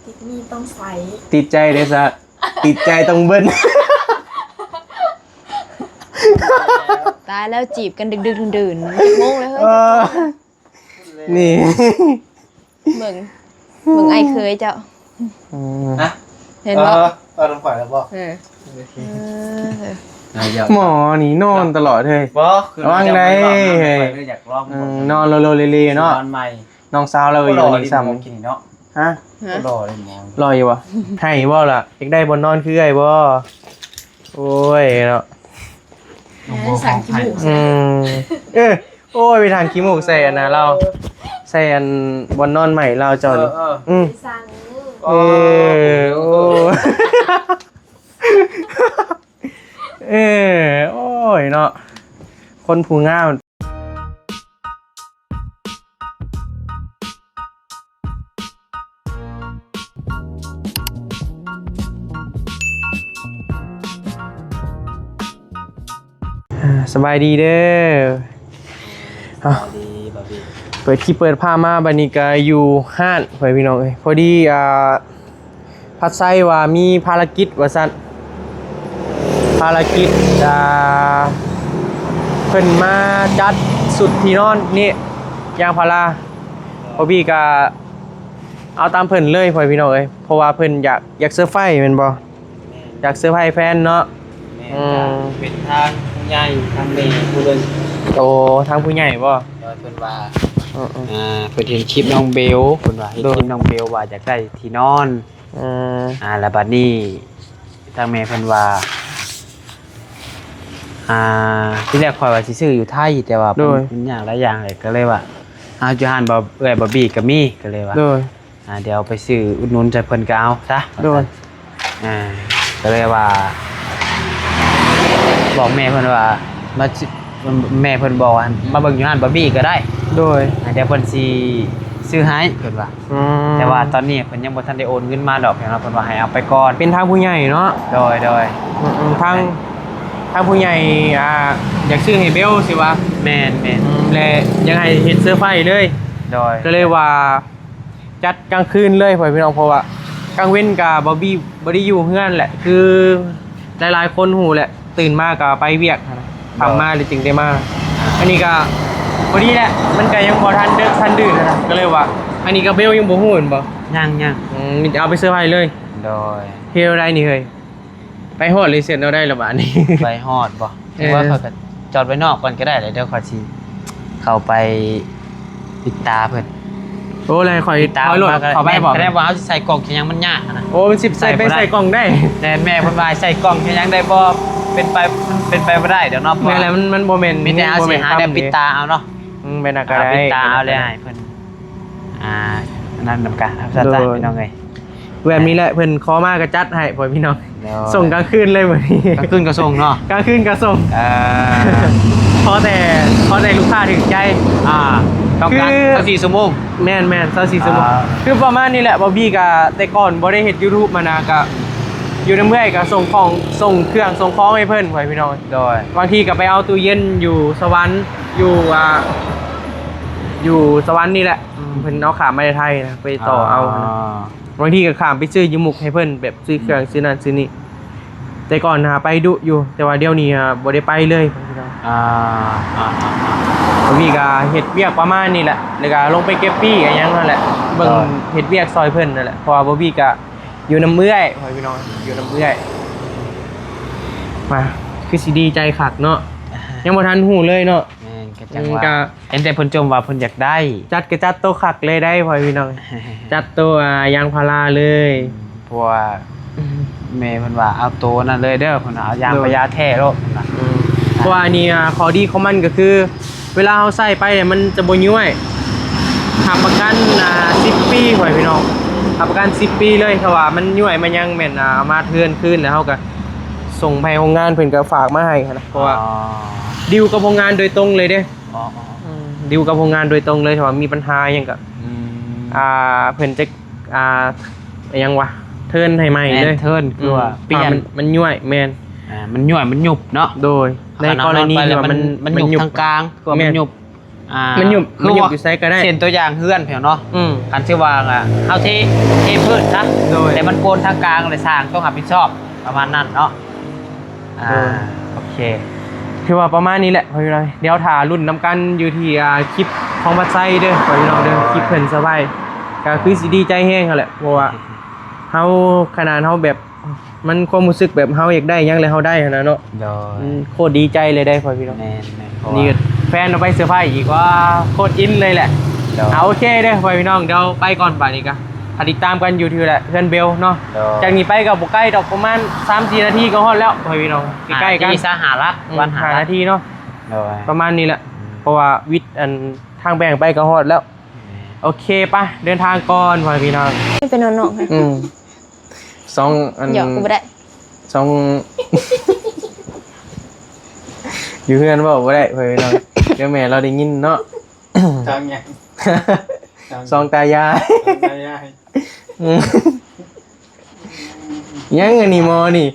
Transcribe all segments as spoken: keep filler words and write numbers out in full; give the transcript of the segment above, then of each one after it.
ติดหนี้ต้องใช้ ติดใจเด้อซะ ติดใจต้องเบิ้ล ตายแล้วจีบกันดึกๆดื่นๆจักโมงเลยเฮ้ย เออ นี่ เบิ่งเบิ่งไอ้เคยเจ้า อืม นะ เห็น เอ บ่ อเออทางฝ่ายแล้วบอก เออเออ อ่ะเดี๋ยว หมอนี่นอนตลอดเลย บอกคือ ระวังได้ อยากลองนะอยากลอง อืมนอนโลโลเลเลเนาะ นอนใหม่ น้องสาวเราอยู่นี่ซ้ำ กินเนาะ ฮะ ฮะ หล่อเลยหมอ รออยู่บ่ให้บ่ล่ะอยากได้บ่นอนคือไอ้บ่โอ้ยเนาะ หมอของไทย อืมเออโอ้ยไปทางขี้มูกใส่อันนะเราใส่อันบ่นอนใหม่เราเจ้า เออ นี่ เออ อืม สั่ง เออโอ้เออโอ้ยเนาะคนผู้งาม อ่าสบายดีเด้อเอา ดีบาร์บี เปิดคลิปเปิดภาพมาบัดนี้ก็อยู่ห้านไปพี่น้องเอ้ยพอดีอ่าพัดไซว่ามีภารกิจว่าซั่นภารกิจอ่าเพิ่นมาจัดสุดที่นอนนี่ยางพาราพอพี่ก็เอาตามเพิ่นเลยพ่อพี่น้องเอ้ยเพราะว่าเพิ่นอยากอยากเซอร์ไพรส์แม่นบ่อยากเซอร์ไพรส์แฟนเนาะ แม่ อืม เป็นทางผู้ใหญ่ทางเมย์ผู้เดิน โอ้ทางผู้ใหญ่บ่ โดยเพิ่นว่า อืมอืม อ่าเพิ่นเห็นคลิปน้องเบลเพิ่นว่าเห็น โดย คลิปน้องเบลว่าอยากได้ที่นอน อืม อ่าแล้วบัดนี้ทางแม่เพิ่นว่า อ่าที่แรกข่อยว่าสิซื้ออยู่ไทยแต่ว่ามัน โดย มันยากหลายอย่างเลยก็เลยว่าเอาอยู่ห้านบ่เอื้อยบ่บีก็มีก็เลยว่า โดย อ่าเดี๋ยวไปซื้ออุดหนุนจากเพิ่นก็เอาซะ โดย อ่าก็เลยว่า บอกแม่เพิ่นว่ามาซื้อแม่เพิ่นบอกว่ามาเบิ่งอยู่ห้านบ่บีก็ได้ โดย อ่าเดี๋ยวเพิ่นสิซื้อให้เพิ่นว่า อืม แต่ว่าตอนนี้เพิ่นยังบ่ทันได้โอนเงินมาดอกเพิ่นว่าเพิ่นว่าให้เอาไปก่อน เป็นทางผู้ใหญ่เนาะ โดยโดย อืมอืมทางทางผู้ใหญ่อ่าอยากซื้อให้เบลสิวะ แม่นแม่น อืมและยังให้เห็นเซอร์ไพรส์เลย โดย ก็เลยว่าจัดกลางคืนเลยพ่อพี่น้องเพราะว่ากลางเว้นกับบอบบี้บอดี้อยู่เฮือนแหละ คือหลายๆคนหูแหละ ตื่นมาก็ไปเวียกนะทำมาเลยจึงได้มา อันนี้ก็พอดีแหละมันก็ยังบ่ทันเดิกทันดื่นนะก็เลยว่า อันนี้ก็เบลยังบ่ฮู้แม่นบ่ ยังยัง อืมเอาไปเซอร์ไพรส์เลย โดย เฮ็ดได้นี่เฮ้ยไปฮอดเลยเสร็จเอาได้ละบาดนี้ ไปฮอดบ่ เออ ว่าเขาก็จอดไว้นอกก่อนก็ได้เลยเดี๋ยวเขาสิเข้าไปติดตาเพิ่น โอ้เลยคอย ติดตา คอยโหลด มาก็ เขาไปบอก แม่นแสดงว่าเขาสิใส่กล่องแค่ยังมันยากนะ โอ้มันสิบใส่ไป ใส่บ่ได้ ใส่กล่องได้ แต่แม่เพิ่นว่าใส่กล่องแค่ยังได้บ่เป็นไปมันเป็นไปบ่ได้เดี๋ยวเนาะเพราะ แม่น ว่า แหละมันมันบ่แม่น มีแต่เอา บ่ สิ แม่น หาแนว คำ ปิดตาเอาเนาะ อืมแม่นนะก็ได้ ปิดตาเอาเลยให้เพิ่นอ่าอันนั้นนำกันครับ โดย จ้าพี่น้องเอ้ย แบบนี้แหละเพิ่นขอมาก็จัดให้พ่อพี่น้อง โดย ส่งกลางคืนเลยมื้อนี้ กลางคืนก็ส่งเนาะ กลางคืนก็ส่ง เอ่อ พอแต่พอแต่ลูกค้าถึงใจ อ่าต้องการ คือ สักสี่ชั่วโมง แม่นแม่นซาวสี่ชั่วโมง อ่า คือประมาณนี้แหละบอบบี้ก็แต่ก่อนบ่ได้เฮ็ด YouTube มานะก็อยู่นำเอื้อยก็ส่งของส่งเครื่องส่งของให้เพิ่นพ่อพี่น้อง โดย บางทีก็ไปเอาตู้เย็นอยู่สวรรค์อยู่อ่าอยู่สวรรค์นี่แหละอืมเพิ่นเอาข้ามมาไทยนะไปต่อเอานะบางทีก็ข้ามไปซื้ออยู่มุกให้เพิ่นแบบซื้อเครื่องซื้อนั่นซื้อนี่แต่ก่อนหาไปดุอยู่ แต่ว่าเดี๋ยวนี้อ่ะบ่ได้ไปเลย อ่าอ่าอ่าอ่า บอบบี้ก็เฮ็ดเวียกประมาณนี้แหละแล้วก็ลงไปเก็บปี้อะหยังนั่นแหละเบิ่ง โดย เฮ็ดเวียกซอยเพิ่นนั่นแหละเพราะว่าบอบบี้ก็อยู่นำเอื้อยพ่อพี่น้องอยู่นำเอื้อยมาคือสิดีใจคักเนาะยังบ่ทันฮู้เลยเนาะ แม่นก็จัง อืม ว่า ก็ เห็นแต่เพิ่นจมว่าเพิ่นอยากได้ จัดก็จัดโตะคักเลยได้พ่อพี่น้อง จัดโตะอ่ายางพาราเลย เพราะว่าแม่เพิ่นว่าเอาโตนั่นเลยเด้อเพิ่นว่าเอายางพาราแท้โลดเพิ่นว่า อืมเพราะว่าอันนี้อ่าข้อดีของมันก็คือ เวลาเฮาใส่ไปเนี่ยมันจะบ่ย้วยรับประกันอ่าสิบปีพ่อพี่น้องรับประกันสิบปีเลยถ้าว่ามันย้วยมันยังแม่นอ่ามาเทือนคืนแล้วเฮาก็ส่งไปโรงงานเพิ่นก็ฝากมาให้หั้นนะเพราะว่า อ๋อ ดีลกับโรงงานโดยตรงเลยเด้ อ๋ออ๋อ อืมดีลกับโรงงานโดยตรงเลยถ้าว่ามีปัญหาหยังก็ อืม อ่าเพิ่นจะอ่าอิหยังวะเทิร์นให้ใหม่ แม่น เลย เทิร์นคือว่า อืม เปลี่ยน มันมันย้วยแม่น อ่ามันย้วยมันยุบเนาะ โดยในกรณีที่ว่ามัน มันยุบ ยุบ ทางกลางคือว่า แม่ มัน น ยุบ อ่า มันหยุบ คือ มันหยุบ ว่า อยู่ไสก็ได้ เส้นตัวอย่างเฮือนแถวเนาะ อืม คันชื่อว่าอ่ะเฮาเทเทพื้นซะ โดย แต่มันโกนทางกลางเลยสร้างต้องรับผิดชอบประมาณนั้นเนาะ อ่า โดย โอเค ถือว่าประมาณนี้แหละพ่อพี่น้อง เดี๋ยวถ่ารุ่นนำกันอยู่ที่อ่าคลิปของบัดไซเด้อพ่อพี่น้องเด้อ คลิปเพิ่นสบาย ก็คือสิดีใจแฮงหั่นแหละ เพราะว่าเฮาขนาดเฮาแบบ มันความรู้สึกแบบเฮาอยากได้หยังแล้วเฮาได้หั่นนะเนาะ โดย อืมโคตรดีใจเลยได้พ่อพี่น้อง แม่นแม่นเพราะ นี่ ว่า ก็แฟนเอาไปเซอร์ไพรส์อีก ว่าโคตรอินเลยแหละ โดย เอาโอเคเด้อพ่อพี่น้อง เดี๋ยวไปก่อนบาดนี้ก็ถ้าติดตามกันอยู่ที่แหละเพื่อนเบลเนาะ โดย จากนี้ไปก็บ่ไกลดอกประมาณสามสี่นาทีก็ฮอดแล้วพ่อพี่น้อง ใกล้ๆกัน ที่สาหารัก อืม วันหา ห้า รัก นาทีเนาะ โดย ประมาณนี้แหละ เพราะว่าวิทย์อันทางแบ่งไปก็ฮอดแล้ว โอเคปะเดินทางก่อนพ่อพี่น้อง ไม่เป็นนอนนอกนะ อืมสองอัน หยอกกูไม่ได้ สอง อยู่เฮือนเว้าบ่ได้พ่อพี่น้อง เดี๋ยวแม่เราได้ยินเนาะ จังไง สองตายาย จังไงยาย อืมยังอันนี้หมอนี่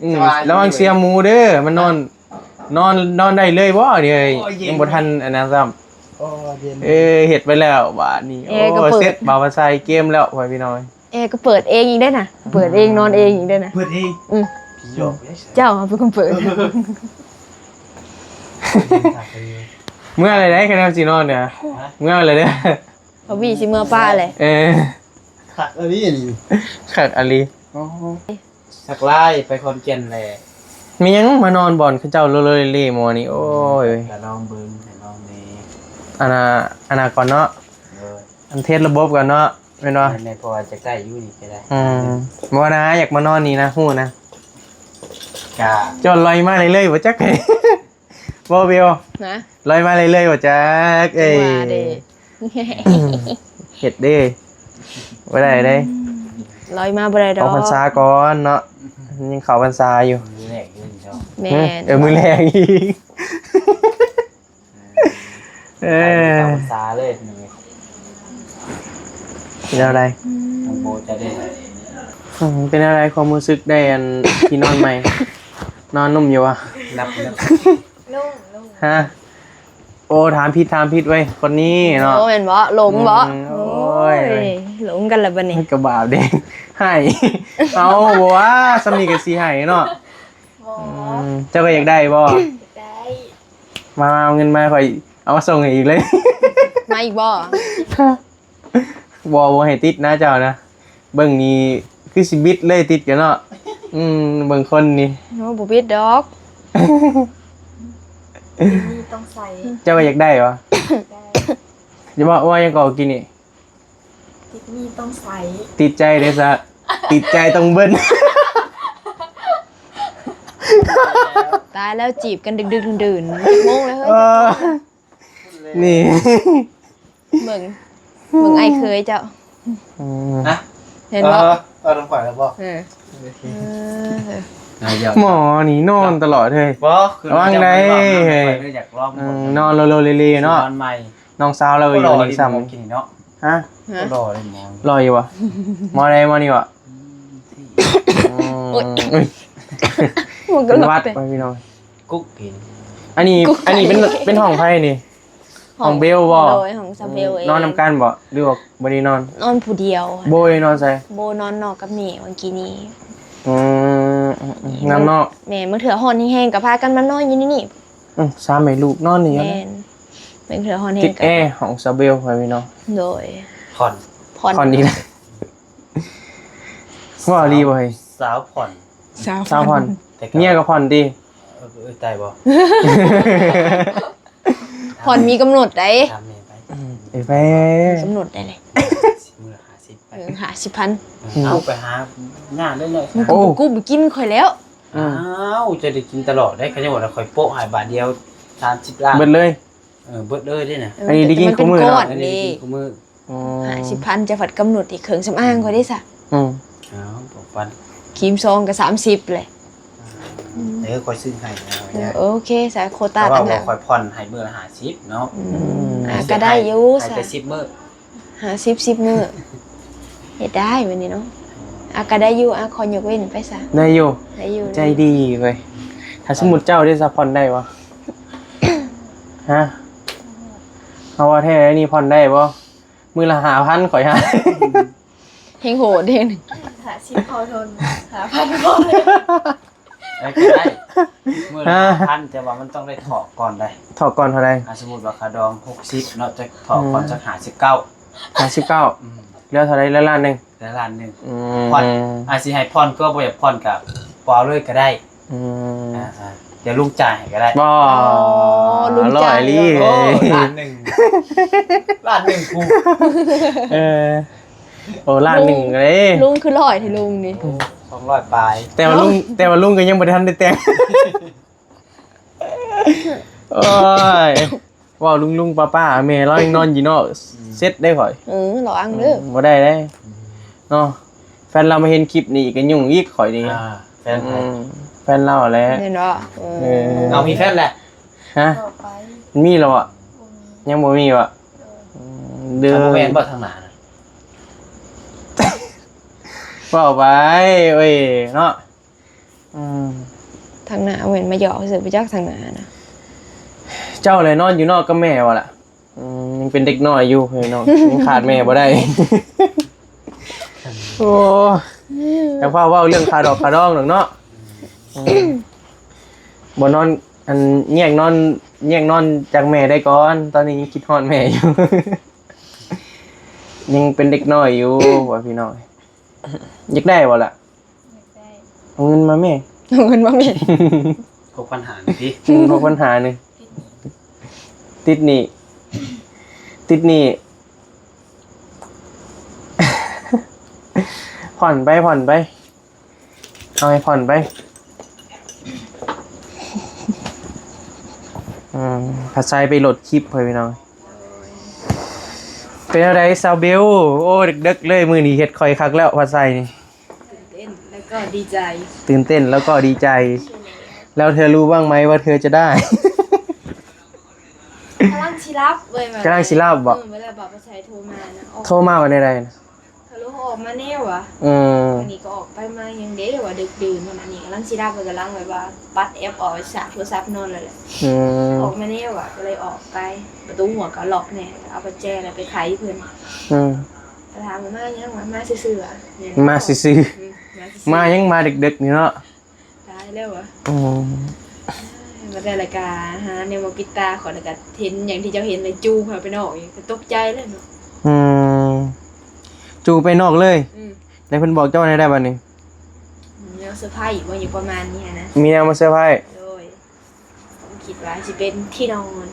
อืม สบายดี ระวังเสียหมูเด้อมันนอน นอนนอนได้เลยบ่เดี๋ยว โอ้ยเย็น ยังบ่ทันอันนั้นซ้ำ โอ้เย็น เออเฮ็ดไปแล้วบาดนี้ แอร์ก็ โอ้ เปิด เสร็จบ่าวว่าใส่เกมแล้วพ่อพี่น้อง แอร์ก็เปิดเองอีกได้นะเปิดเองนอนเองอีกได้นะ เปิดเอง อืม ผีหยอกได้ใช่ เจ้าเป็นคนเปิด เมื่ออะไรได้คะแนนสินอนเนี่ยเมื่ออะไรเด้อ พอวีสิเมื่อป้าเลย เออ ขัดอันนี้นี่ ขัดอลี อ๋อสักไล่ไปคอนแก่นแหละ มีหยังมานอนบ่อนเขาเจ้าเลยเลยหมอนี่โอ้ย แต่ลองเบิ่งแต่ลองนี้ อันน่ะอันน่ะก่อนเนาะ เออ อันเทสระบบก่อนเนาะแม่นบ่ ในพอจะใกล้อยู่นี่ก็ได้ อืมบ่นะอยากมานอนนี่นะฮู้นะ กะ จอดลอยมาเรื่อยๆบ่จัก บ่เบล นะ ลอยมาเรื่อยๆบ่จักเอ้ย ว่าเด้ เฮ็ดเด้บ่ได้เด้ ลอยมาบ่ได้ด อ อ อก กพรรษาก่อนเนาะยังเข้าพรรษาอยู่ มือแรกอยู่นี่เนาะ แมน เออมื้อแรกอีกเออ เข้าพรรษาเลยนี่ เป็นอะไร น้องโบจะได้ อืมเป็นอะไรความรู้สึกได้อันที่นอนใหม่ นอนนุ่มอยู่วะ นับนับ ฮะ โอ้ถามผิดถามผิดเว้ยคนนี้เนาะ โอ้แมนบ่หลงบ่ อืมโอ้ย โอ้ยหลงกันละบัดนี้ มันกระบาปเด้ ให้เอาบ่ว่าสำนีกับสีให้เนาะอืมเจ้าก็อยากได้บ่ ได้ มามาเอาเงินมาคอยเอามาส่งให้อีกเลย มาอีกบ่ บ่บ่ให้ติดนะเจ้านะเบิ่งนี่คือสิบิดเลยติดกันเนาะอืมเบิ่งคนนี่ โอ้บ่บิดดอก ติดหนี้ต้องใช้ เจ้าก็อยากได้บ่ ได้ อย่าบอกว่ายังก่อกินนี่ ติดหนี้ต้องใช้ ติดใจเลยซะติดใจต้องเบิ้ล ตายแล้วจีบกันดึกๆดื่นๆจักโมงแล้วเฮ้ย เออนี่ เบิ่งเบิ่งไอ้เคยเจ้า อืม นะ เห็น เอ บ่ อเออต้องขวัญแล้วบอก เออ โอเค เออ นายยอด หมอนี่นอนตลอดเลย บอกคือ ระวังได้ เจ้าไม่บอกนะไม่อยากลอง อืมนอนเร็วๆเลยๆเนาะ นอนใหม่ น้องสาวเรา ก็ อ รอยู่ นี่ ดี ซ้ำ หมอกินเนาะ ฮะ ฮะ ก็รอเลยหมอ รออยู่วะหมอใดหมอนี่วะอืม มันก็ เป็น หล หวั อ ด ด ไปพี่น้อง กุ๊กกิน อันนี้ กุ๊ก อันนี้เป็น ไก่ เป็นห้องไผนี่ ห้องเบลบ่ โดยของซาเบลเอง นอนนำกันบ่หรือว่าบ่ได้นอน นอนผู้เดียว บ่ได้นอนใส่ โบนอนนอกกับเมย์เมื่อกี้นี้ อืมนอนนอก แม่เมื่อเถื่อฮอนแห้งๆกับพากันมานอนอยู่นี่นี่ อืมสามแม่ลูกนอนนี่ แม นะ นเมื่อเถื่อฮอนแห้ ติ ง ด กับ แอร์ของซาเบลไปพี่น้อง โดย ผ่อน ผ่อน ผ่อนดีนะว่าดีบ่เฮ้ย สาว เศร้าผ่อน แต่ก็ เมียก็ผ่อนดี เออเออตายบ่ ผ่อนมีกำหนดได้ ตามแม่ไป อืมเอ้ยไป กำหนดได้เลย มือละห้าสิบไป เออห้าสิบพัน เอาไปหาหน้าได้เลย มัน โอ้ ก็กู้ไปกินข่อยแล้ว อืม อ้าวจะได้กินตลอดได้ขยันว่าข่อยโปะหายบาทเดียวสามสิบล้าน เบิดเลย เออเบิดเลยได้นะ เออ อันนี้ได้กิน แต่มันเป็น คู่มื้อ ก้อ เนาะ น อันนี้ นี่ กินคู่มื้อ อืม ห้าสิบพันจะผัดกำหนดอีกเครื่องสำอางข่อยได้สะ อืม อ้าวบอกปัน ครีมซองกับสามสิบเลย เออข่อยซื้อให้เอา เออ เนี่ย โอเคสายโคว แต่ ต้า ว่า ต่าง บอ หาก ก ข่อยผ่อนให้มื้อละห้าสิบเนาะ อืมอ่ะก็ได้อยู่ ให้ สะ ไปสิบมื้อ ห้าสิบสิบมื้อเฮ็ดได้วันนี้เนาะอ่ะก็ได้อยู่อ่ะขอยกเว้นไปสะ ได้อยู่ ได้อยู่ ใจดีเว้ยถ้าสมมุติเจ้าได้ซะผ่อนได้บ่ฮะ เอาว่าแท้นี่ผ่อนได้บ่ มื้อละห้าพันข่อยหา แฮงโหดเด้ ห้าสิบพอทน ห้าพันพอเลย เอ้ย ก็ได้ มื้อละ ฮะ ห้าพัน แต่ว่ามันต้องได้ถอกก่อนได้ ถอกก่อนเท่าใด อ่ะ สมมุติว่าค่าดองหกสิบเนาะ จะถอกก่อน อืม จักห้าสิบเก้า ห้าสิบเก้า อืม เหลือเท่าใด เหลือล้านหนึ่ง เหลือล้านหนึ่ง อืม ผ่อน อ่ะ สิให้ผ่อนก็บ่อยากผ่อนก็บ่เอาเลยก็ได้ อืม อ่าๆ เดี๋ยวลุงจ่ายให้ก็ได้ บ่ อ๋อ ลุงจ่าย ร้อยลี โอ้ ล้านหนึ่ง ล้านหนึ่งกู เออ โอ้ ล้านหนึ่งเลย ลุงคือร้อยแท้ลุงนี่ สองร้อยปลาย แต่ว่าลุง แต่ว่าลุงก็ยังบ่ทันได้แต่ง โอ้ย เว้าลุงๆ ป้าๆ แม่ลาวยังนอนอยู่เนาะ อืม เสร็จได้ข่อย เออ ระวังเด้อ อืม บ่ได้เด้ อืม เนาะ แฟนลาวมาเห็นคลิปนี้ก็ยุ่งอีกข่อยนี่ อ่า แฟนไผ อืม แฟนลาวแหละ แม่นบ่ เออ เออ เอามีแฟนแหละ ฮะ ต่อไป มีแล้วอะ บ่มี ยังบ่มีวะ เออ อืม เด้อ ถ้าบ่แม่นบ่ทางหน้านะ เว้าไป เว้ย เนาะ อืม ทางหน้าเว้นมาหยอกซื่อไปจักทางหน้านะ เจ้าเลยนอนอยู่นอกกับแม่วะล่ะ อืม ยังเป็นเด็กน้อยอยู่พี่น้อง ยังขาดแม่บ่ได้ โอ้ แต่ว่าเว้าเรื่องค่าดอกค่าดองดอกเนาะ อืม บ่นอน อัน แยกนอน แยกนอนจากแม่ได้ก่อน ตอนนี้ยังคิดฮอดแม่อยู่ ยังเป็นเด็กน้อยอยู่ ว่าพี่น้อง อยากได้บ่ล่ะ อยากได้ เอาเงินมาแม่ เอาเงินมาแม่ หกพันห้านี่ติ อืม หกพันห้านี่ ติดหนี้ ติดหนี้ ผ่อนไป ผ่อนไป เอาให้ผ่อนไป อืม ผัดไส้ไปโหลดคลิปเฮ้ยพี่น้อง เป็นอะไรซาวเบล โอ้ ดึกๆเลย มื้อนี้เฮ็ดข่อยคักแล้ว ผัดไส้นี่ ตื่นเต้นแล้วก็ดีใจ ตื่นเต้นแล้วก็ดีใจ แล้วเธอรู้บ้างไหมว่าเธอจะได้ กำลังสิหลับเว้ย กำลังสิหลับบ่ เออ เวลาบ่าวประชัยโทรมานะ ออก โทรมาว่าใดๆนะ ฮัลโหล ออกมาแน่วะ อืม อันนี้ก็ออกไปมายังเด้ว่าดึกดื่นขนาดนี้ กำลังสิหลับ กำลังแบบว่าปัดแอปออกจากโทรศัพท์นอนเลยแหละ อืม ออกมาแน่วะ ก็เลยออกไป ประตูหัวก็ล็อกแน่ เอาประแจแล้วไปไขเพิ่น อืม ก็ถามว่ามายังวะ มาซื่อๆวะ มาซื่อๆ อืม มาซื่อๆ มายังมาดึกๆนี่เนาะ ตายแล้ววะ อืม มาแต่ละกาหาแนวมาปิดตาขอแล้วก็เห็นอย่างที่เจ้าเห็นเลย จูงเขาไปนอกอีก ก็ตกใจเลยเนาะ อืม จูงไปนอกเลย อืม แล้วเพิ่นบอกเจ้าแนวใดบัดนี้ แนวเซอร์ไพรส์ว่าอยู่ประมาณนี้นะ มีแนวมาเซอร์ไพรส์ โดย ผมคิดว่าสิเป็นที่นอน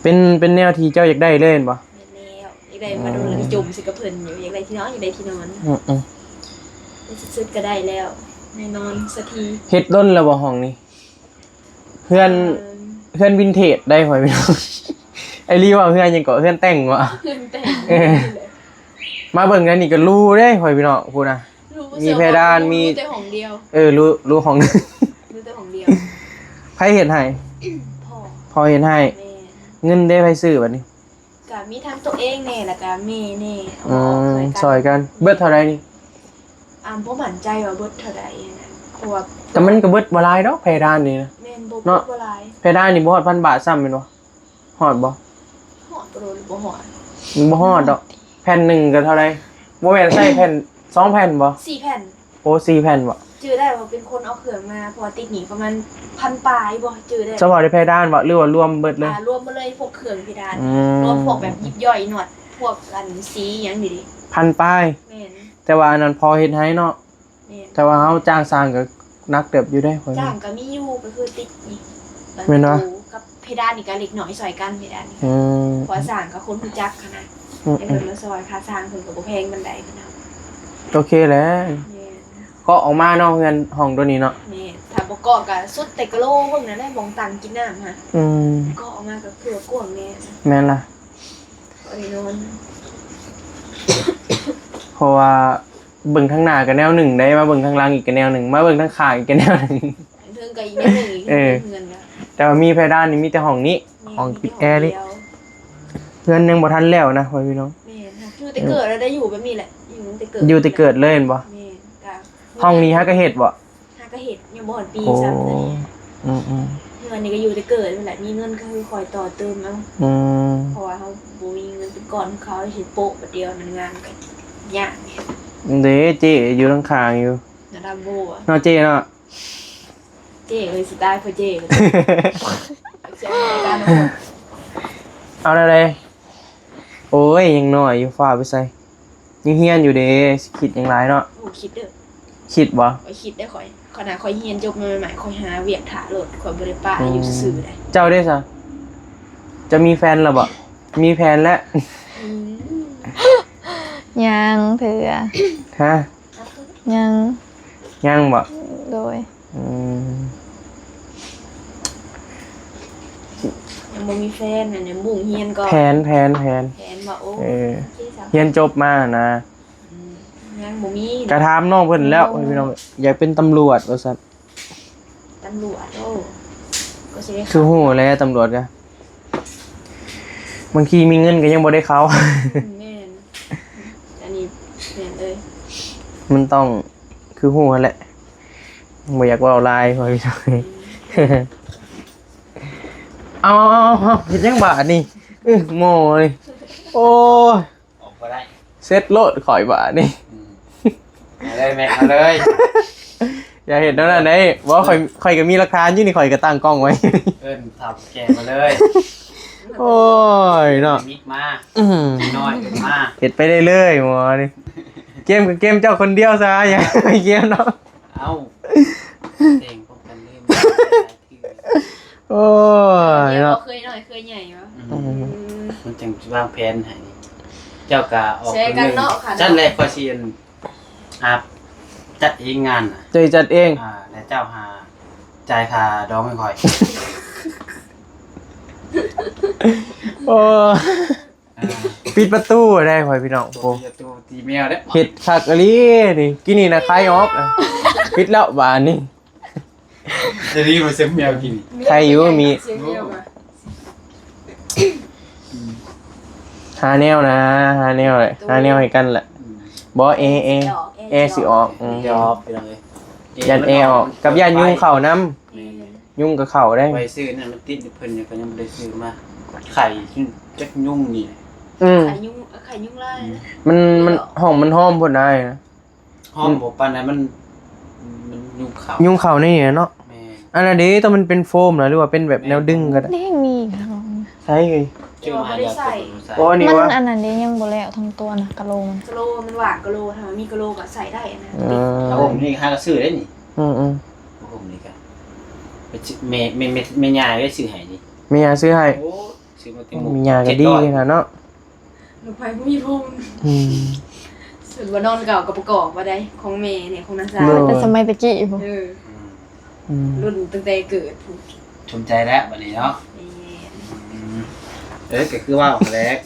เป็น เป็นแนวที่เจ้าอยากได้เลยแม่นบ่ แม่นแล้ว อยากได้มาโดนแล้วก็จมใส่กับเพิ่นอยู่ อยากได้ที่นอน อยากได้ที่นอน อืมๆ ในสุดๆก็ได้แล้ว แน่นอนสักที เฮ็ดดนแล้วบ่ห้องนี้ เฮือน เอิ่ม เฮือนวินเทจได้พ่อพี่น้อง ไอ้ลีว่าเฮือนหยังเกาะ เฮือนแต่งวะ เฮือนแต่ง เออ มาเบิ่งอันนี้ก็หรูเด้พ่อพี่น้อง พูดนะ หรู มีเพดาน มี หรูแต่ห้องเดียว เออ หรู หรูห้อง หรูแต่ห้องเดียว ไผเฮ็ดให้ พ่อ พ่อเฮ็ดให้ แม่ เงินเด้ไผซื้อบัดนี้ ก็มีทั้งตัวเองแน่ แล้วก็แม่แน่ เอามาออก อืม ช่วยกัน ช่วยกัน เบิดเท่าใดนี่ อ่า บ่มั่นใจว่าเบิดเท่าใดนะ เพราะว่า แต่มันก็เบิดบ่หลายดอกเพดานนี่นะ แม่น บ่ เนาะ เบิดบ่หลาย เพดานนี่บ่ฮอดพันบาทซ้ำแม่นบ่ ฮอดบ่ ฮอดบ่โดน บ่ฮอด มันบ่ฮอดดอก แผ่นหนึ่งก็เท่าใด บ่แม่นใส่แผ่น สองแผ่นบ่ สี่แผ่น โอ้ สี่แผ่นบ่ จื่อได้ว่าเป็นคนเอาเครื่องมา เพราะว่าติดหนี้ประมาณพันปลายบ่ จื่อได้ เฉพาะในเพดานบ่ หรือว่ารวมเบิดเลย อ่า รวมหมดเลย พวกเครื่องเพดาน อืม รวมพวกแบบยิบย่อย นวด พวกอันสีหยังนี่ดิ พันปลาย แม่น แต่ว่าอันนั้นพอเฮ็ดให้เนาะ แม่น แต่ว่าเฮาจ้างสร้างก็หนักเติบอยู่เด้ จ้างก็มีอยู่ ก็คือติดหนี้ แม่นบ่ ประตูกับเพดานนี่ก็เล็กน้อยช่วยกัน เพดานนี่ อืม เพราะว่าสร้างก็คนรู้จักหั้นนะ อืม ให้เพิ่นมาช่วย ค่าสร้างเพิ่นก็บ่แพงปานใดพี่น้อง โอเคแหละ แม่น ก็ออกมาเนาะ เฮือนห้องตัวนี้เนาะ แม่น ถ้าบ่ก็ก็สุดแต่กะโหลเบิ่งนั่นแหละ หม่องตั้งกินน้ำฮะ อืม ก็ออกมาก็คือว่ากว้างแน่ แม่นล่ะ บ่ได้นอน เพราะว่าเบิ่งทางหน้าก็แนวหนึ่งได้ มาเบิ่งทางหลังอีกก็แนวหนึ่ง มาเบิ่งทางข้างอีกก็แนวหนึ่ง เทิงก็อีกแนวหนึ่งอีก เออ เฮือนก็ แต่ว่ามีเพดานนี่มีแต่ห้องนี้ แม่น ห้องปิดแอร์นี่ มีห้องเดียว เฮือนยังบ่ทันแล้วนะพ่อพี่น้อง แม่นค่ะ อยู่แต่เกิดแล้วได้อยู่แบบนี้แหละ อยู่ตั้งแต่เกิด อยู่แต่เกิดเลยเห็นบ่ แม่น ก็ ห้องนี้ฮะก็เฮ็ดบ่ หากะเฮ็ด ยังบ่ฮอดปี โอ้ ซ้ำตัวนี้ อืมอืม อื อันนี้ก็อยู่แต่เกิดนั่นแหละ มีเงินก็คือคอยต่อเติมเอา อืม เพราะว่าเขาบ่มีเงินเป็นก้อนเขาสิโปะบาดเดียวนั้นงานก็ยาก เด้ เจ้อยู่ข้างๆอยู่ ระดับโบอะ เนาะเจ้เนาะ เจ้เอ้ยสิตายเพราะเจ้ก็ เอาแนวใด โอ้ย ยังน้อยอยู่ ฟ้าวไปไส ยังเฮียนอยู่เด้ สิคิดหยังหลายเนาะ โอ้คิดเด้อ คิดบ่ ข้อยคิดได้ข้อยขนาดข้อยเรียนจบมาใหม่ๆข้อยหาเวียกถ่าโลดข้อยบ่ได้ปะ อืม อยู่ซื่อๆได้ เจ้าเด้ซะ จะมีแฟนแล้วบ่ มีแฟนแล้ว อืม ยังเถื่อ ฮะ ยัง ยังบ่ โดย อืม ยังบ่มีแฟนน่ะยังมุ่งเรียนก่อน แผนแผนแผน แผนว่าโอ้ เออ โอเคจ้ะ เรียนจบมานะ อืมยังบ่มี กะถามน้องเพิ่นแล้วพี่น้อง อยากเป็นตำรวจว่าซั่น ตำรวจโอ้ก็สิได้ คือฮู้แหละตำรวจกะ บางทีมีเงินก็ยังบ่ได้เข้า แม่นอันนี้แม่นเลย มันต้องคือฮู้หั่นแหละ บ่อยากเว้าหลายพ่อพี่น้อง เอาเอาเอาเอาเฮ็ดหยังบาดนี่ อึ โม่นี่ โอ้ย ออกบ่ได้ เสร็จโลดข่อยบาดนี่ อืมมาเลยแม่มาเลย อย่าเฮ็ดแนวนั้นเด้ บ่ ข่อย ข่อยก็มีหลักฐานอยู่นี่ ข่อยก็ตั้งกล้องไว้ เอิ้นเฒ่าแก่มาเลย โอ้ยเนาะ มิกมา อื้อหือ น้อยเอิ้นมา เฮ็ดไปเรื่อยๆหมอนี่ เกมกับเกมเจ้าคนเดียวซะ อย่าไปเกมเนาะ เอ้าเต็งป้องกันเล่น โอ้ย เดี๋ยว เนาะ เคยน้อยเคยใหญ่วะ อืมมันจังวางแผนให้นี่เจ้ากะออก แชร์กันเนาะค่ะ จัดแรกข้อยสิอันอาบจัดเองงานน่ะ เจ้าจัดเอง อ่าแล้วเจ้าหาจ่ายค่าดองให้ข้อย โอ้ อ่า ปิดประตูได้ข่อยพี่น้อง ตัว โอ้ เดียวตัวตีแมวเด้อ เฮ็ดคักอีหลีนี่ กินนี่นะคายออกอะ ปิดแล้วบาดนี่ จะรีบมาซื้อแมวกิน ใครอยู่มี เสียงเดียวอะ หาแนวนะ หาแนวเลย หาแนวให้กันแหละ อืม บ่ แอร์ แอร์ แอร์สิออก อืม ยอบไปเลย ย่านแอร์ออก กับย่านยุงเข้าน้ำ แม่น ยุงก็เข้าได้ ไปซื้อนั่นมันติดอยู่เพิ่นอยู่ก็ยังบ่ได้ซื้อมา ไข่จักยุงนี่แหละ อืม ไข่ยุงไข่ยุงลายนะ มัน มันห้องมันหอมโพดได้นะ ห้องบ่ปานใดมัน มันยุงเข้า ยุงเข้าในนี่เนาะ แม่น อันนั้นเด้ ต้องมันเป็นโฟมเหรอ หรือว่าเป็นแบบแนวดึงก็ได้ นี่มีค่ะ ใช่เลย เจ้ามาหาเดี๋ยว บ่ได้ใส่ ใส่ โอ้ นี่ มัน วะ อันนั้นเด้ยังบ่แล้วทั้งตัวนะกะโหลกมัน กะโหลกมันหว่างกะโหลกค่ะมีกะโหลกอะใส่ได้นะ อืม เอาผมนี่หากระซื้อได้นี่ อืมอืม ผมนี่ก็ไปซื้อแม่แม่แม่แม่ยายไปซื้อให้นี่ มียาซื้อให้ โอ้ซื้อมาเต็มหมด มียาก็ดีขนาดเนาะ หนูไปบ่มีผม อืม ส่วนว่านอนเก่ากับประกอบว่าได้ของแม่เนี่ยของน้าสาว โดย แต่สมัยตะกี้พุ้น เออ อืม รุ่นตั้งแต่เกิดพุ้น สนใจแล้วบัดนี้เนาะ แม่ อืมเอ้ยก็คือว่าออกแล้ว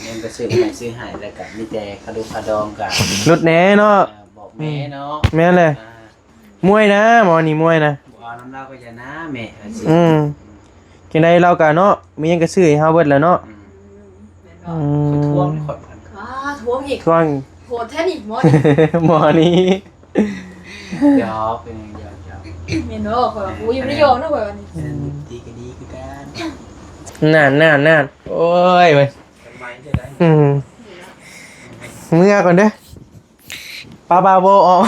ยังก็ซื้อให้ซื้อให้แล้วก็มีแต่ค่าดูค่าดองกัน ลดแหน่เนาะ บอกแม่เนาะ แม่นเลย อ่า มวยนะ หมอนี่มวยนะ บ่เอาน้ำเหล้าก็อย่านะแม่ว่าสิ อืม จังใด๋เราก็เนาะ มีหยังก็ซื้อให้เฮาเบิดแหละเนาะ อืม อืม ทวงขอดพัน ว้าทวงอีก ช่วง โหดแท้นี่หมอ หมอนี่ หยอกเป็นหยอกหยอก เห็นบ่ข่อยว่ากูอยู่ในโยมนะข่อยว่านี่ เออดีก็ดีคือกัน นั่นนั่นนั่น โอ้ยเว้ย ทำไมจะได้ อืม เมือก่อนเด้อ ปาปาโบออก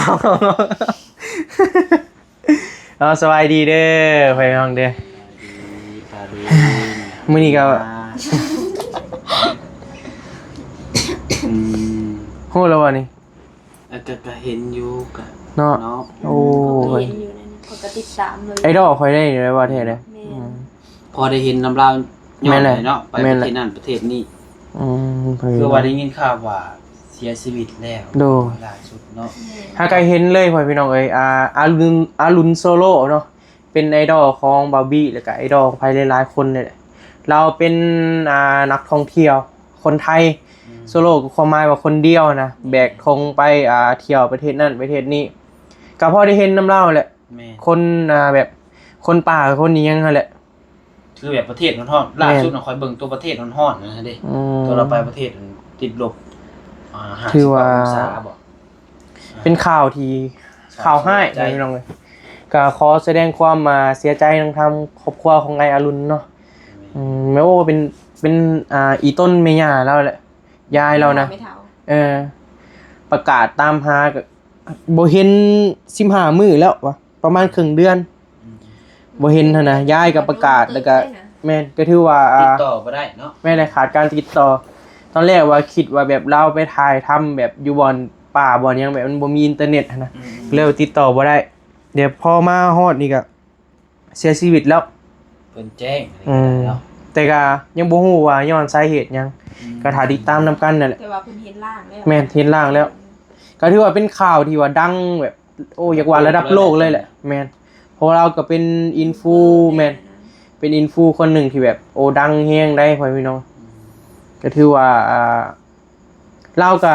เอาสบายดีเด้อ ไปน้องเด้อ ดีพาดี มื้อนี้ก็ อืม ฮู้แล้วบ่นี่ อาจจะก็เห็นอยู่กะ เนาะ เนาะ โอ้ เขาก็ ย เห็นอยู่นั่นเขาก็ติดตามเลย ไอดอลข่อยได้อยู่แล้วว่าแท้เด้อ แม่ อืม พอได้เห็นน้ำลาว แม่นเลย เนาะไป แม่ ป นเลย ระเทศนั้นประเทศนี้ อืม คือว่าได้ยินข่าวว่าเสียชีวิตแล้ว โด ล่าสุดเนาะ หากะเห็นเลยพ่อพี่น้องเอ้ย อ่า อารุณ อารุณโซโลเนาะ เป็นไอดอลของบาร์บี้ แล้วก็ไอดอลของใครหลายๆคนเนี่ยแหละ เราเป็น อ่า นักท่องเที่ยว คนไทย อืม โซโลก็ความหมายว่าคนเดียวนะ แบกธงไป อ่า เที่ยวประเทศนั่นประเทศนี้ ก็พอได้เห็นนำเล่าแหละ แม่น คน อ่า แบบ คนป่า คนอิหยังนั่นแหละ คือแบบประเทศฮ้อนๆล่าสุดน่ะข่อยเบิ่งตัวประเทศฮ้อนๆนะเด้ อืม ตัวเราไปประเทศติดลบ อ่า คือว่า ห้าสิบกว่าองศาบ่ เป็นข่าวที่ ข่าวให้ ใจ พี่น้องเลย ก็ขอแสดงความมาเสียใจนำทางครอบครัวของไอ้อรุณเนาะ อืม แม่โอ้เป็น เป็น อ่า อีต้นแม่ย่าแล้วแหละ ยายเรานะ ไม่เฒ่า เออ ประกาศตามหาก็บ่เห็น สิบห้ามื้อแล้ววะ ประมาณครึ่งเดือน อืม บ่เห็นหั้นนะ ยายก็ประกาศ แล้วก็ แม่น ก็ถือว่า ติดต่อบ่ได้เนาะ แม่นเลย ขาดการติดต่อ ตอนแรกว่าคิดว่าแบบลาวไปถ่ายทำแบบอยู่บ่อนป่าบ่อนหยัง แบบมันบ่มีอินเทอร์เน็ตหั้นนะ อืม เลยติดต่อบ่ได้ เดี๋ยวพอมาฮอดนี่ก็เสียชีวิตแล้ว เพิ่นแจ้ง อืม เนาะ แต่ก็ยังบ่ฮู้ว่าย้อนสาเหตุหยัง อืม ก็ถ้าติดตามนำกันนั่นแหละ แต่ว่าเพิ่นเห็นร่างแล้ว แม่น เห็นร่างแล้ว ก็ถือว่าเป็นข่าวที่ว่าดังแบบ โอ้ อยากว่าระดับโลกเลยแหละ แม่น เพราะว่าเราก็เป็นอินฟู แม่น เป็นอินฟูคนหนึ่งที่แบบ โอ้ ดังแฮงได้ พ่อพี่น้อง อืม ก็ถือว่า อ่า เราก็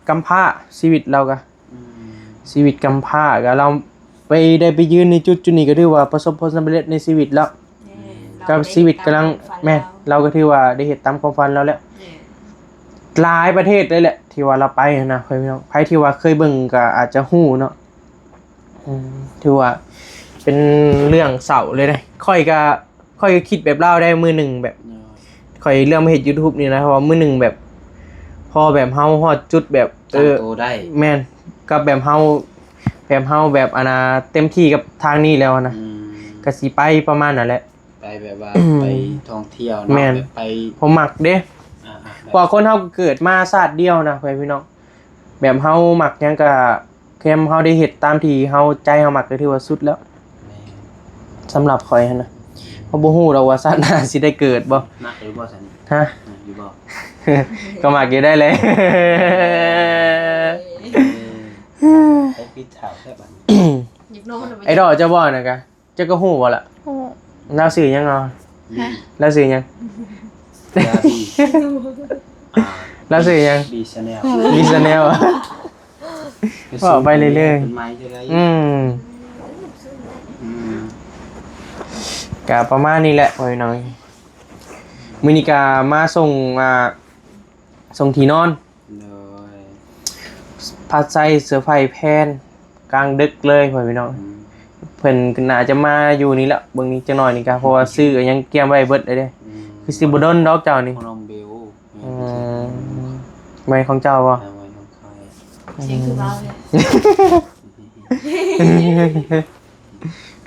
กำพร้า ชีวิตเราก็ อืม ชีวิตกำพร้าก็เราไป ได้ไปยืนในจุดจุดนี้ก็ถือว่าประสบผลสำเร็จในชีวิตแล้ว แม่น กับชีวิตกำลัง เราได้เฮ็ดตามความฝัน แม่น เรา เราก็ถือว่าได้เฮ็ดตามความฝันเราแล้ว แม่น หลายประเทศเลยแหละที่ว่าเราไปหั้นนะ พ่อพี่น้อง ไผที่ว่าเคยเบิ่งก็อาจจะฮู้เนาะ อืม ถือว่าเป็นเรื่องเศร้าเลยเด้ ข้อยก็ ข้อยก็คิดแบบลาวได้มื้อหนึ่งแบบ เนาะ ข้อยเริ่มมาเฮ็ด YouTube นี่นะ เพราะว่ามื้อหนึ่งแบบ พอแบบเฮาฮอดจุดแบบ ตั้งตัวได้ แม่น กับแบบเฮา แบบเฮาแบบอันน่ะเต็มที่กับทางนี้แล้วนะ อืม ก็สิไปประมาณนั้นแหละ ไปแบบว่า อืม ไปท่องเที่ยวเนาะ แม่น แบบไป ผมมักเด้ อ่าๆ แบบ เพราะว่าคนเฮาก็เกิดมาชาติเดียวนะ พ่อแม่พี่น้อง แบบเฮามักหยังก็ แค่เฮาได้เฮ็ดตามที่เฮา ใจเฮามักก็ถือว่าสุดแล้ว แม่น สำหรับข้อยหั้นนะ เฮาบ่ฮู้ดอกว่าชาติหน้าสิได้เกิดบ่ มักอยู่บ่ซั่น ฮะ มักอยู่บ่ ก็มักอยู่ได้แหละ เออ โอ้ ปิดฉากแท้บัดนี้ อยากนอนแล้ว ไอ้ดอกเจ้าบ่น่ะกะ เจ้าก็ฮู้บ่ล่ะ ฮู้ ลาวชื่อหยังเนาะ ฮะ ลาวชื่อหยัง ยาบี อ่า ลาวชื่อหยัง บี Channel บี Channel เว้าไปเรื่อยๆ เป็นไม้ใช่ไหม อืม อืม ก็ประมาณนี้แหละพ่อพี่น้อง มื้อนี้ก็มาส่ง อ่า ส่งที่นอน โดย พัดไส้เซอร์ไพรส์แพนกลางดึกเลยพ่อพี่น้อง อืม เพิ่นน่าจะมาอยู่นี่แหละ เบิ่งนี่จักหน่อยนี่กะ เพราะว่าซื้อก็ยังเตรียมไว้เบิดเลยเด้ อืม คือสิบ่ดนดอกเจ้านี่ ของน้องเบล อืม ไม้ของเจ้าบ่ อ่า ไม้ของข้อย เสียงคือเบาเลย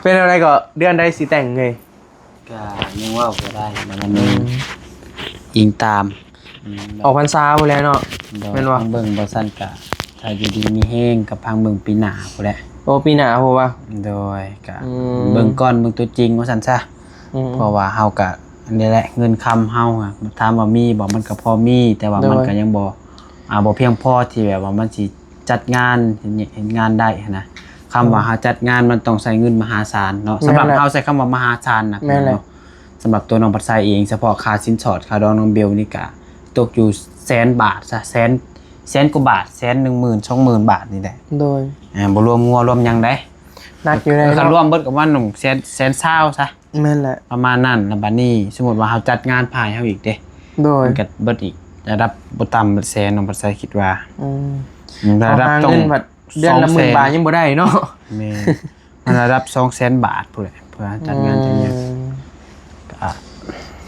เป็นอะไรก็เดือนใดสิแต่งเลย ก็ยังเว้าบ่ได้นะ มัน อืม อิงตาม อืม ออกพรรษาพู้นแหละเนาะ โดย แม่นบ่ พังเบิ่งบ่ซั่นกะ ถ้าอยู่ดีมีแฮงกับพังเบิ่งปีหน้าพู้นแหละ โอ้ ปีหน้าพู้นวะ โดย กะ อืม เบิ่งก่อน เบิ่งตัวจริงว่าซั่นซะ อืม เพราะว่าเฮากะ อันนี้แหละ เงินคำเฮาอะ ถามว่ามีบ่ มันก็พอมี แต่ว่า โดย มันก็ยังบ่ อ่า บ่เพียงพอที่แบบว่ามันสิจัดงาน เฮ็ด เฮ็ดงานได้หั้นนะ คำว่า อืม เฮาจัดงานมันต้องใช้เงินมหาศาลเนาะ แม่นแหละ สำหรับเฮาใช้คำว่ามหาศาลนะ แม่นแหละ เนาะ สำหรับตัวน้องพัดไส้เอง เฉพาะค่าสินสอดค่าดองน้องเบลนี่กะตกอยู่แสนบาทซะ แสน แสนกว่าบาท แสนหนึ่งหมื่น สองหมื่นบาทนี่แหละ โดย อ่า บ่รวมงัวรวมหยังได้ หนักอยู่ เออ ได้เนาะ คันรวมเบิดก็ประมาณหนึ่งแสน แสนซาวซะ แม่นแหละ ประมาณนั้น แล้วบัดนี้สมมุติว่าเฮาจัดงานพายเฮาอีกเด้ โดย มันก็เบิดอีกระดับบ่ต่ำแสน น้องพัดไส้คิดว่า อืม อืม ระดับ เฮาหา ต้อง เงินบัดเดือนละ สองแสน หมื่นบาทยังบ่ได้เนาะ แม่น มันระดับสองแสนบาทพู้นแหละ เพื่อจัดงานจัดหยัง อืม อ่ะ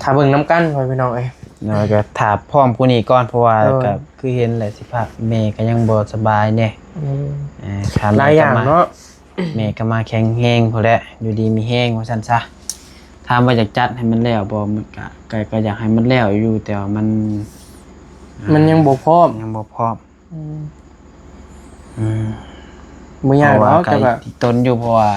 ถ้าเบิ่งนำกันพ่อพี่น้องเอ้ย แล้วก็ถ้าพร้อมกว่านี้ก่อน เพราะว่า โดย ก็คือเห็นแหละสิพาแม่ก็ยังบ่สบายแน่ อืม เอ่อ ถ้าแม่ หลายอย่าง ก็มา เนาะ แม่ก็มาแข็งแรงพู้นแหละ อยู่ดีมีแฮงว่าซั่นซะ ถามว่าอยากจัดให้มันแล้วบ่ มันก็ ก็ ก็อยากให้มันแล้วอยู่ แต่ว่ามัน มันยังบ่พร้อม ยังบ่พร้อม อืม อืม บ่ยากดอก เพราะว่า แต่ว่า ก็ติดตนอยู่ เพราะว่า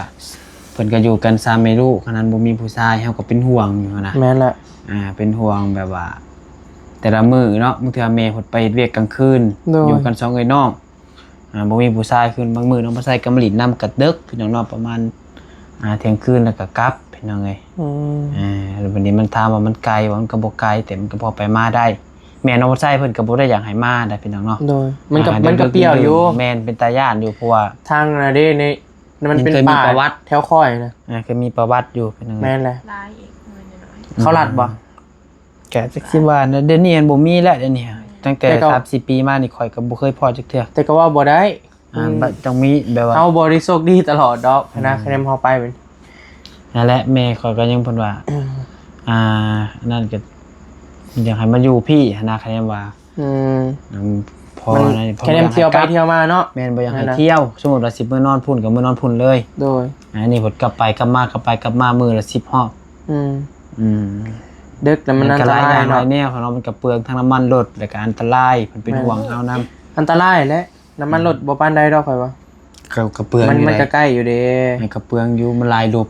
เพิ่นก็อยู่กันสามแม่ลูก ขนาดบ่มีผู้ชาย เฮาก็เป็นห่วงอยู่หั้นนะ แม่นละ อ่า เป็นห่วงแบบว่า แต่ละมื้อเนาะ บางเทื่อแม่เพิ่นไปเฮ็ดเวียกกลางคืน โดย อยู่กันสองเอื้อยน้อง อ่า บ่มีผู้ชายคืน บางมื้อน้องพัดไส้ก็มาหลิ้นนำก็ดึก พี่น้องเนาะ ประมาณ อ่า เที่ยงคืนแล้วก็กลับ พี่น้องเอ้ย อืม อ่า แล้วบัดนี้มันถามว่ามันไกลบ่ มันก็บ่ไกล แต่มันก็พอไปมาได้ แม่น้องพัดไส้เพิ่นก็บ่ได้อยากให้มาได้ พี่น้องเนาะ โดย มันก็ อ่า มันก็เปรี้ยวอยู่ แม่น เป็นตาย้านอยู่ เพราะว่า ทางน่ะเด้ นี่ มันเป็น มันเคยมี ป่า ประวัติ แถวข้อยนะ อ่า เคยมีประวัติอยู่ พี่น้องเอ้ย แม่นแหละ หลายอีกหน่อยหน่อย เขาลัดบ่ ก็จักสิว่านะ เดี๋ยวนี้มันบ่มีแล้ว เดี๋ยวนี้ ตั้งแต่ แต่ก็ สามสี่ปีมานี่ ข้อยก็บ่เคยพ้อจักเทื่อ แต่ก็ว่าบ่ได้ อ่า อืม บ่ต้องมีแบบว่า เฮาบ่ได้โชคดีตลอดดอกหั้นนะ อืม คะแนนเฮาไปเป็น นั่นแหละ แม่ข้อยก็ยังเพิ่นว่า อ่า นั่นก็ อยากให้มาอยู่พี้หั้นนะ คะแนนว่า อืม อืม พอ มัน นะ พอ คะแนน บ่อยากให้ เที่ยวไป กลับ เที่ยวมาเนาะ แม่น บ่อยากให้ นั่นนะ เที่ยว สมมุติว่าสิมื้อนอนพุ้นก็มื้อนอนพุ้นเลย โดย อันนี้เพิ่นกลับไปกลับมากลับไปกลับมามื้อละสิบรอบ อืม อืม ดึกแล้วมัน มันก็ อันตราย หลายอย่าง เนาะ หลายแนวเนาะ มันก็เปลืองทั้งน้ำมันรถ แล้วก็อันตราย เพิ่นเป็น แม่น ห่วงเฮานำ อันตรายแหละ น้ำมันรถ อืม บ่ปานใดดอกข้อยว่า ก็ ก็เปลือง มัน อยู่ มัน เด้ ก็ใกล้อยู่เด้ มันก็เปลืองอยู่ มันหลายรอบ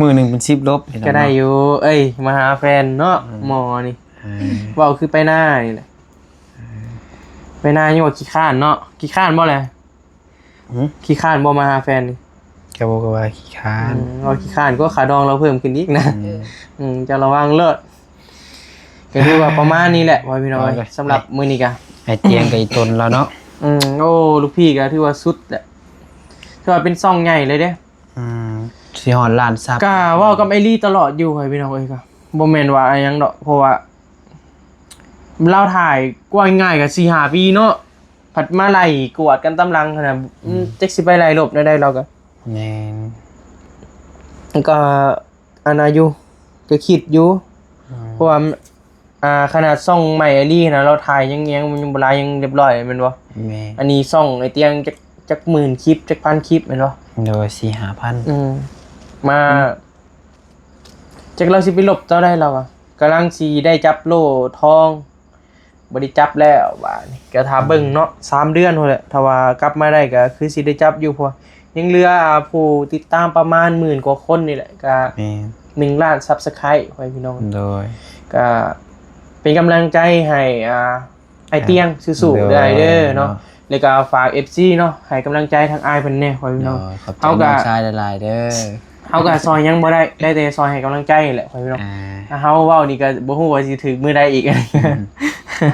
มื้อหนึ่งเป็นสิบรอบ ก็ได้อยู่ เอ้ย มาหาแฟนเนาะ อืม หมอนี่ เออ เว้าคือไปนานี่แหละ เออ ไปนายังว่าขี้คร้านเนาะ ขี้คร้านบ่แหละ หือ ขี้คร้านบ่มาหาแฟนนี่ ก็บอกว่าขี้คร้าน อืม ว่าขี้คร้านก็ค่าดองเราเพิ่มขึ้นอีกนะ อืม อืม จะระวังเลิศ ก็ถือว่าประมาณนี้แหละ พ่อพี่น้อง เอาเลย สำหรับมื้อนี้กะ ไอ้เตียงกับอีตนเราเนาะ อืม โอ้ ลูกพี่ก็ถือว่าสุดแหละ ถือว่าเป็นช่องใหญ่เลยเด้ อืม สิฮอดล้านซับ ก็เว้ากับไอ้ลี่ตลอดอยู่ พ่อพี่น้องเอ้ย ก็บ่แม่นว่าอะหยังดอก เพราะว่า ลาวถ่ายกว้างง่ายก็สี่ห้าปีเนาะ ผัดมาไล่กวดกันตามหลังหั้นนะ อืม อืม จักสิไปไล่ลบแนวใดเราก็ แม่น ก็ อันนั้นอยู่ ก็คิดอยู่ อืม เพราะว่า อ่า ขนาดช่องใหม่ไอ้ลี่นะ เราถ่ายยัง ยัง มันยังบ่หลาย ยังเรียบร้อยแม่นบ่ แม่น อันนี้ช่องไอ้เตียงจัก จักหมื่นคลิป จักพันคลิปแม่นบ่ โดย สี่ห้าพัน อืม มา อืม จักเราสิไปลบเจ้าได้เราอะ กำลังสิได้จับโล่ทอง บ่ได้จับแล้วบาดนี้ ก็ถ้าเบิ่งเนาะ สามเดือนพู้นแหละ ถ้าว่ากลับมาได้ก็คือสิได้จับอยู่ เพราะว่ายังเหลือผู้ติดตามประมาณหมื่นกว่าคนนี่แหละ ก็ แม่น หนึ่งล้าน Subscribe ไว้พี่น้อง โดย ก็เป็นกำลังใจให้ อ่า ไอ้เตียงสู้ๆ โดย ได้เด้อเนาะ เนาะ แล้วก็ฝาก เอฟซี เนาะ ให้กำลังใจทางอ้ายเพิ่นแหน่ พ่อพี่น้อง โดย ขอบใจ เฮาก็ น้องชายหลายๆ เด้อ เฮาก็ซอยหยังบ่ได้ ได้แต่ซอยให้กำลังใจแหละ พ่อพี่น้อง อ่า ถ้าเฮาเว้านี่ก็บ่ฮู้ว่าสิถึกมื้อใดอีก อืม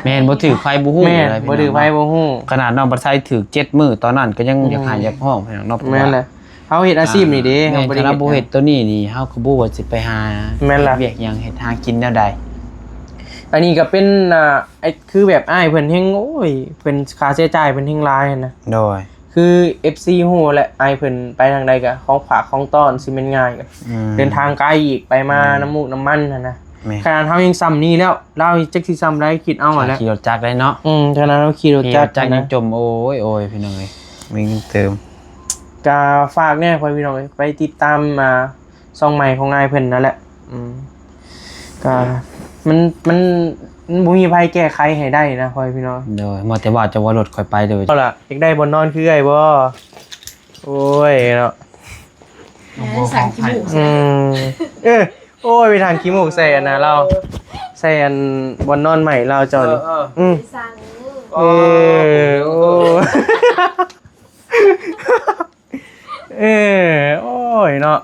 แม่น บ่ถืกไผบ่ฮู้ แม่น เลยพี่น้อง บ่ถืกไผบ่ฮู้ ขนาดน้องประไทยถืกเจ็ดมื้อ ตอนนั้นก็ยัง อืม อยากหายอยากฮ้องพี่น้องเนาะ เพราะว่า แม่นแหละ เฮาเฮ็ดอาชีพนี่เด้ อ่า แม่น เฮาบ่ได้ ถ้าเราบ่เฮ็ดตัวนี้นี่ เฮาก็บ่ว่าสิไปหา แม่นล่ะ เฮ็ดเวียกหยัง เฮ็ดหากินแนวใด อันนี้ก็เป็น อ่า ไอ้ คือแบบอ้ายเพิ่นแฮง โอ้ย เพิ่นค่าใช้จ่ายเพิ่นแฮงหลายหั้นนะ โดย คือ เอฟซี ฮู้แหละ อ้ายเพิ่นไปทางใดก็ของฝากของต้อนสิแม่นง่าย อืม เดินทางไกลอีก ไปมา อืม น้ำมูกน้ำมันหั้นนะ แม่น ขนาดเฮายังส่ำนี้แล้ว ลาวจักสิส่ำใด คิดเอาหั้นแหละ ขี่รถจักรได้เนาะ อืม ขนาดเฮาขี่รถจักร ขี่รถจักร หั้นนะ ยังจม โอ้ย โอ้ย พี่น้องเอ้ย มีเงินเติม ก็ฝากแหน่ พ่อพี่น้องเอ้ย ไปติดตามมา ช่องใหม่ของอ้ายเพิ่นนั่นแหละ อืม ก็มัน มัน มันบ่มีไผแก้ไขให้ได้นะ พ่อพี่น้อง โดย มาแต่ว่าจะว่ารถข่อยไปโดย เอาล่ะ อยากได้บ่อนนอนคือเอื้อยบ่ โอ้ยเนาะ เออ สั่งขี้มูก อืม เออ โอ้ย ไปทางขี้มูกใส่อันนะเรา ใส่อันบ่อนนอนใหม่เราเจ้านี่ เออ เออ อืม สั่ง เออ โอ้ เออ โอ้ยเนาะ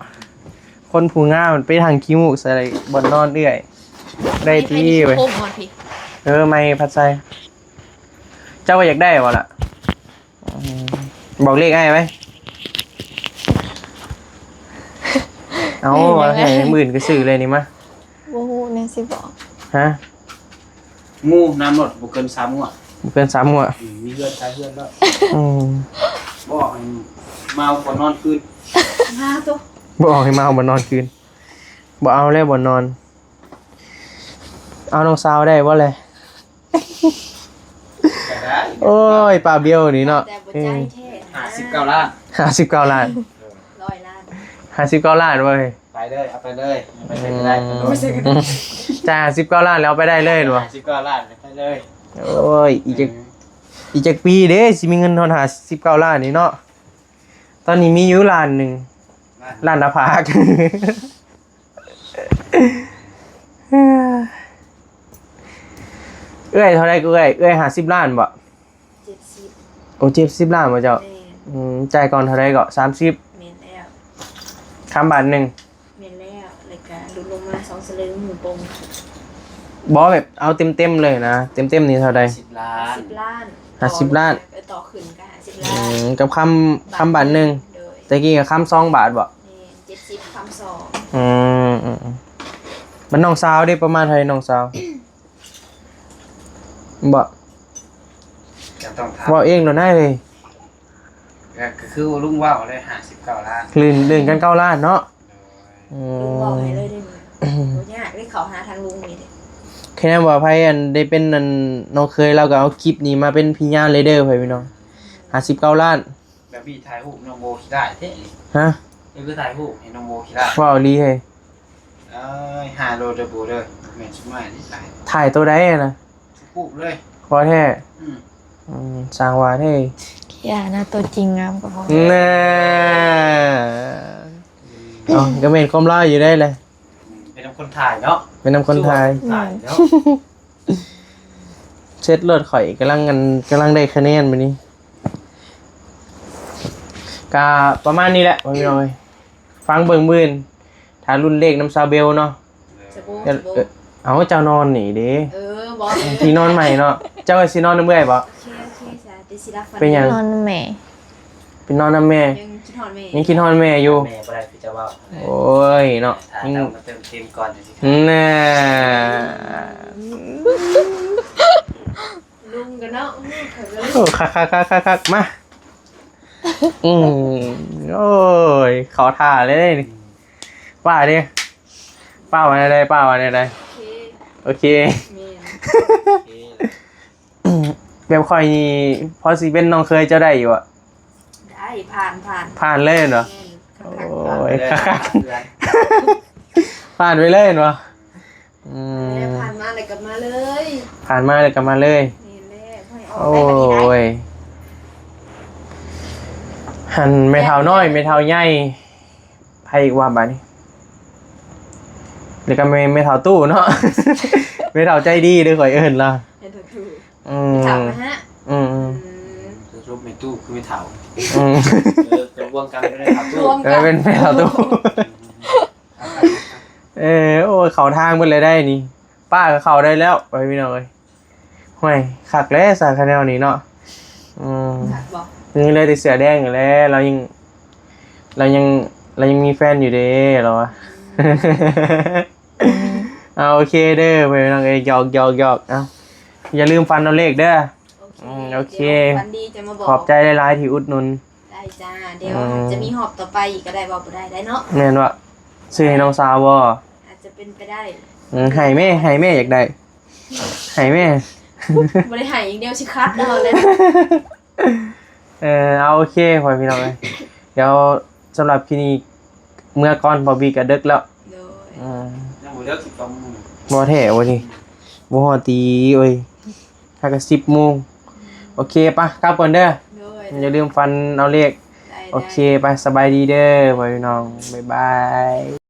คนผู้งามมันไปทางขี้มูกใส่บ่อนนอนเอื้อย ได้ที่ ไมค์ ไมค์ เว้ย โอ้โห พี่ เออ ไมค์พัดใส่ เจ้าก็อยากได้บ่ล่ะ อืม บอกเลขอ้ายไว้ เอา เห็นยังไง ว่าให้มื้ออื่นก็ซื้อเลยนี่มา บ่ฮู้แน่สิบอก ฮะ งูน้ำรถบ่เกินสามงวด บ่เกินสามงวด อืม มีเฮือนขายเฮือนแล้ว อืม บอกให้มาเอาบ่อนนอนคืน มาตุ๊ บอกให้มาเอาบ่อนนอนคืน บ่เอาแล้วบ่อนนอน เอาน้องสาวได้บ่เลย ก็ได้ โอ้ย ป้าเบี้ยวนี่เนาะ แต่บ่ใจแท้ ห้าสิบเก้าล้าน ห้าสิบเก้าล้าน ร้อยล้าน ห้าสิบเก้าล้านเว้ย ไปเลย เอาไปเลย ไปเลยก็ได้ อืม จ่ายห้าสิบเก้าล้านแล้วเอาไปได้เลยหรอ ห้าสิบเก้าล้านไปเลย โอ้ย อีกจัก เออ อีกจักปีเด้ สิมีเงินฮอดห้าสิบเก้าล้านนี่เนาะ ตอนนี้มีอยู่ล้านหนึ่ง ล้าน ล้านหน้าผาก เอื้อยเท่าไรก็เอื้อย เอื้อยห้าสิบล้านบ่ เจ็ดสิบ โอ้ เจ็ดสิบล้านบ่เจ้า แม่น อืม จ่ายก่อนเท่าไรก็ สามสิบ แม่นแล้ว ค้ำบาทหนึ่ง แม่นแล้ว แล้วก็ลดลงมาสองสลึงหมื่นปง บ่แบบเอาเต็มๆเลยนะ เต็มๆนี่เท่าใด สิบล้าน สิบล้าน ห้าสิบล้าน เออ ต่อขึ้นก็ห้าสิบล้าน อืม กับค้ำ บาท ค้ำบาทหนึ่ง โดย แต่กี้ก็ค้ำสองบาทบ่ แม่น เจ็ดสิบ ค้ำสอง อืม อืม อืม มันน้องสาวเด้ ประมาณเท่าใดน้องสาว บ่ ก็ต้องถาม เว้าเองโลดนะเฮ้ย ก็คือลุงเว้าเลย ห้าสิบเก้าล้าน ลื่น ลื่นกัน เก้าล้านเนาะ โดย อืม ลุงบอกให้เลยเด้อนี่ บ่ยากเด้ เขาหาทางลุงนี่เด้ แค่ว่าไผอันได้เป็นอันน้องเขย เราก็เอาคลิปนี้มาเป็นพยานเลยเด้อ พ่อพี่น้อง ห้าสิบเก้าล้าน แบบนี้ถ่ายรูปน้องโบขี้ได้แท้นี่ ฮะ นี่คือถ่ายรูปให้น้องโบขี้ได้ เว้าอีหลีเฮ้ย เอ้ย หาโลดเด้อโบเด้อ แม่นสุดมากนี่ตาย ถ่ายตัวใดอะนะ รูปเลย พอแท้ อืม อืม สร้างว่าแท้ อย่านะ ตัวจริงงามกว่าพ่อ แน่ เอ้า ก็แม่นความลาวอยู่ได้เลย อืม เป็นนำคนถ่ายเนาะ เป็นนำคนถ่าย ถ่ายเนาะ เช็ดรถข่อยกำลังอัน กำลังได้คะแนนมื้อนี้ ก็ประมาณนี้แหละ พ่อพี่น้องเอ้ย ฟังเบิ่งมื้ออื่น ถ้ารุ่นเลขนำซาวเบลเนาะ สบู่ เอ่อ สบู่ เอ่อ เอาเจ้านอนนี่เด้ เออ บ่ ที่นอนใหม่เนาะ เจ้าก็สินอนนำเอื้อยบ่ โอเค โอเค จ้ะ เดี๋ยวสิรับฟัง เป็นหยัง นอนนำแม่ ไปนอนนำแม่ ยังคิดฮอดแม่ ยังคิดฮอดแม่อยู่ แม่บ่ได้คือจะเว้า โอ้ยเนาะ ถ้า ยัง เจ้ามาเติมเต็มก่อนจังซี่ น่า ลุงกันเนาะ อืม เขาก็ลุง โอ้ คักๆๆๆๆ มา อืม โอ้ย เขาท่าเลยนี่ ป้าดิ ป้าว่าแนวใด ป้าว่าแนวใด โอเค โอเค แม่น แบบข่อยนี่ พอสิเป็นน้องเขยเจ้าได้อยู่อะ ได้ ผ่าน ผ่าน ผ่านเลยเนาะ แม่น คักๆ โอ้ย ผ่าน คักๆ ผ่านไปเลยเนาะ อืม แล้วผ่านมาแล้วก็มาเลย ผ่านมาแล้วก็มาเลย นี่แหละ ให้ออก โอ้ ได้ก็ดีได้ ย หั่นแม่เฒ่าน้อย แม่เฒ่าใหญ่ ไผอีกว่าบาดนี้ แล้วก็แม่ แม่เฒ่าตู้เนาะ แม่เฒ่าใจดีเด้อ ข่อยเอิ้นลาว แม่เฒ่าตู้ อืม เฒ่านะฮะ อืม อืม อืม สรุปแม่ตู้คือแม่เฒ่า อืม เออ เป็นร่วมกันก็ได้ครับ รวมกัน เออ เป็นแม่เฒ่าตู้ เออ โอ้ย เข้าทางเบิดเลยได้นี่ ป้าก็เข้าได้แล้ว ไปพี่น้องเอ้ย ห่วย คักแล้วซะ คะแนนนี้เนาะ อืม คักบ่ นี่เลยแต่เสื้อแดงอยู่แล้ว เรายัง เรายัง เรายังมีแฟนอยู่เด้ เราอะ อืม เอา โอเคเด้อ ไปพี่น้องเอ้ย หยอก หยอก หยอก เอา อย่าลืมฟันเอาเลขเด้อ โอเค อืม โอเค เดี๋ยวฝันดีจะมาบอก ขอบใจหลายๆที่อุดหนุน ได้จ้า เดี๋ยว อืม จะมีรอบต่อไปอีกก็ได้ เว้าบ่ได้ ได้เนาะ แม่นวะ ซื้อให้น้องสาวบ่ อาจจะเป็นไปได้ อืม ให้แม่ ให้แม่อยากได้ ให้แม่ บ่ได้ให้อย่างเดียวสิคัดเอาเลย เออ เอา โอเค พ่อพี่น้องเอ้ย เดี๋ยวสำหรับคลิปนี้เมื่อก่อน บอบบี้ก็ดึกแล้ว โดย อืม ยังบ่เลิก สิบสองโมง บ่แท้วะนี่ บ่ฮอดตี โอ้ย ถ้าก็ สิบโมง โอเค ปะ กลับก่อนเด้อ โดย อย่าลืมฟันเอาเลข ได้ โอเค ได้ ไป สบายดีเด้อ พ่อพี่น้อง บ๊ายบาย